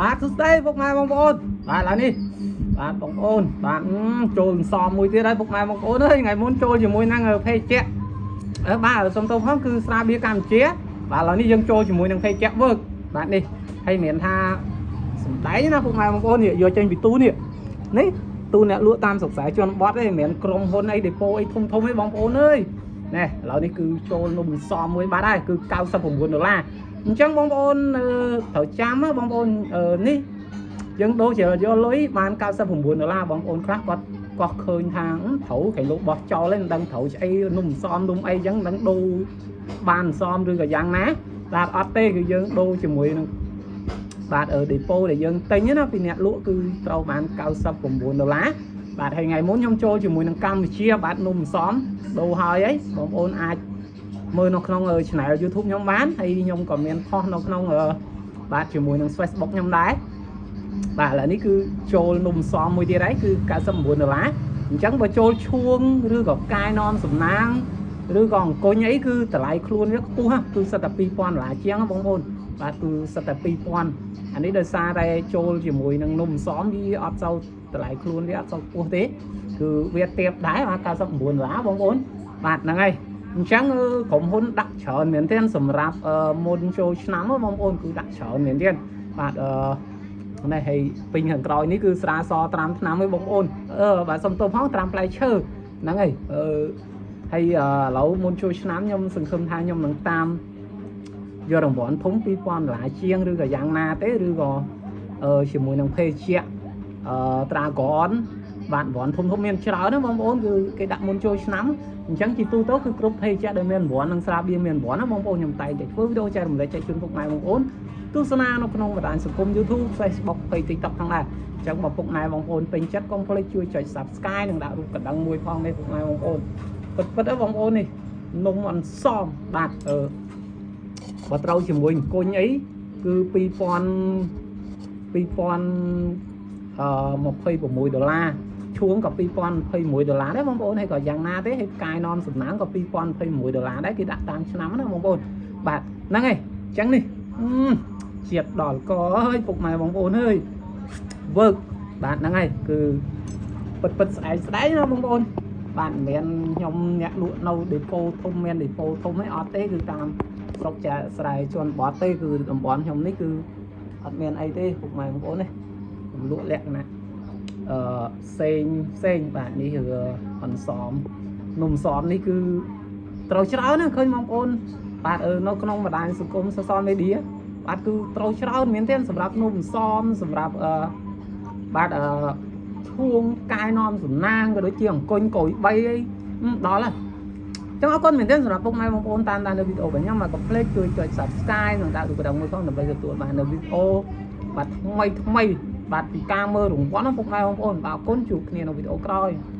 បាទសួស្តីពុកម៉ែបងប្អូនបាទឡើយនេះបាទបងប្អូនបាទចូលសំមួយទៀតហើយពុកម៉ែបងប្អូនអើយថ្ងៃមុនចូលជាមួយនឹងភេសជ្ជៈអឺបាទសុំទោសផងគឺស្រាបៀរកម្ពុជាបាទឥឡូវនេះយើងចូលជាមួយនឹងភេសជ្ជៈវើកបាទនេះហើយមានថាសំដែងណាពុកម៉ែបងប្អូននេះយកចេញពីទូនេះនេះទូអ្នកលក់តាមស្រុកស្រែជនបទទេមិនមែនក្រុមហ៊ុនអីដេប៉ូអីធំធំទេបងប្អូនអើយណែឥឡូវនេះគឺចូលនំសំមួយបាត់ហើយគឺ99ដុល្លារអញ្ចឹងបងប្អូនត្រូវចាំណាបងប្អូននេះយើងដូរជាយកលុយបាន99ដុល្លារបងប្អូនខ្លះគាត់កោះឃើញថាត្រូវគេលោកបោះចោលឯងមិនដឹងត្រូវស្អីនំសំនំអីចឹងមិនដឹងដូរបានសំឬក៏យ៉ាងណាបាទអត់ទេគឺយើងដូរជាមួយនឹងបាទអឺដេប៉ូដែលយើងទិញណាពីអ្នកលក់គឺត្រូវបាន99ដុល្លារបាទហើយថ្ងៃមុនខ្ញុំចូលជាមួយនឹងកម្ពុជាបាទនំសំដូរហើយអីបងប្អូនអាចមើលនៅក្នុង channel YouTube ខ្ញុំបានហើយខ្ញុំក៏មានផុសនៅក្នុងបាទជាមួយនឹង Facebook ខ្ញុំដែរបាទឥឡូវនេះគឺចូលនំសំមួយទៀតហើយគឺ99ដុល្លារអញ្ចឹងបើចូលឈួងឬក៏កាយនំសំណាងឬក៏អង្គញ់អីគឺតម្លៃខ្លួនវាខ្ពស់ហ่ะគឺសិតតែ2000ដុល្លារជាងបងប្អូនបាទគឺសិតតែ2000អានេះដោយសារតែចូលជាមួយនឹងនំសំវាអត់សូវតម្លៃខ្លួនវាអត់សូវខ្ពស់ទេគឺវាទៀបដែរបាទ99ដុល្លារបងប្អូនបាទហ្នឹងហើយអញ្ចឹងក្រុមហ៊ុនដាក់ច្រើនមែនទែនសម្រាប់មុនចូលឆ្នាំបងប្អូនគឺដាក់ច្រើនមែនទែនបាទអឺនេះហើយពេញខាងក្រោយនេះគឺស្រាសត្រាំថ្នាំឯងបងប្អូនអឺបាទសុំទោសផងត្រាំផ្លែឈើហ្នឹងហើយអឺហើយឥឡូវមុនចូលឆ្នាំខ្ញុំសង្ឃឹមថាខ្ញុំនឹងតាមយករង្វាន់ធំ2000ដុល្លារជាងឬក៏យ៉ាងណាទេឬក៏អឺជាមួយនឹងភេសជ្ជៈអឺ Dragon បាទរង្វាន់ធំធំមានច្រើនណាបងប្អូនគឺគេដាក់មុនចូលឆ្នាំអញ្ចឹងជាទូទៅគឺគ្រប់ភេសជ្ជៈដែលមានរង្វាន់និងស្រាបៀរមានរង្វាន់ណាបងប្អូនខ្ញុំតែងតែធ្វើវីដេអូចែករំលែកចែកជូនពុកម៉ែបងប្អូនទស្សនានៅក្នុងបណ្ដាញសង្គម YouTube Facebook Page TikTok ផងដែរអញ្ចឹងបើពុកម៉ែបងប្អូនពេញចិត្តកុំភ្លេចជួយចុច Subscribe និងដាក់រូបកណ្ដឹងមួយផងនេះពុកម៉ែបងប្អូនពិតពិតៗបងប្អូននេះនំអន្សមបាទអឺបើត្រូវជាមួយអង្គញ់អីគឺ2000 2000អឺ26ដុល្លារឈួងក៏2021ដុល្លារដែរបងប្អូនហើយក៏យ៉ាងណាទេហើយផ្កាយនាំសំណាងក៏2021ដុល្លារដែរគេដាក់តាមឆ្នាំណាបងប្អូនបាទហ្នឹងហើយអញ្ចឹងនេះជាតិដល់កហើយពុកម៉ែបងប្អូនអើយវើកបាទហ្នឹងហើយគឺពិតពិតស្អែកស្ដែងណាបងប្អូនបាទមិនមែនខ្ញុំអ្នកលក់នៅដេប៉ូធំមានដេប៉ូធំឯអត់ទេគឺតាមស្រុកចាស្រែជនបទទេគឺតំបន់ខ្ញុំនេះគឺអត់មានអីទេពុកម៉ែបងប្អូនទេខ្ញុំលក់លក្ខណៈអឺផ្សេងផ្សេងបាទនេះគឺអន្សមនំសមនេះគឺត្រូវច្រើនណាស់ឃើញបងប្អូនបាទអឺនៅក្នុងបណ្ដាញសង្គម social media បាទគឺត្រូវច្រើនមែនទេសម្រាប់នំសមសម្រាប់អឺបាទអឺឈួងកាយនាំសំណាងក៏ដូចជាអង្គញ់កុយ3អីដល់ហើយចឹងអរគុណមែនទែនសម្រាប់ពុកម៉ែបងប្អូនតាមដាននៅវីដេអូរបស់ខ្ញុំមកកុំភ្លេចជួយចុច Subscribe និងដាក់រូបកណ្ដឹងមួយផងដើម្បីទទួលបាននៅវីដេអូបាទថ្មីថ្មីបាទពីការមើលរង្វាន់ណាពុកម៉ែបងប្អូនបាទអរគុណជួបគ្នានៅវីដេអូក្រោយ។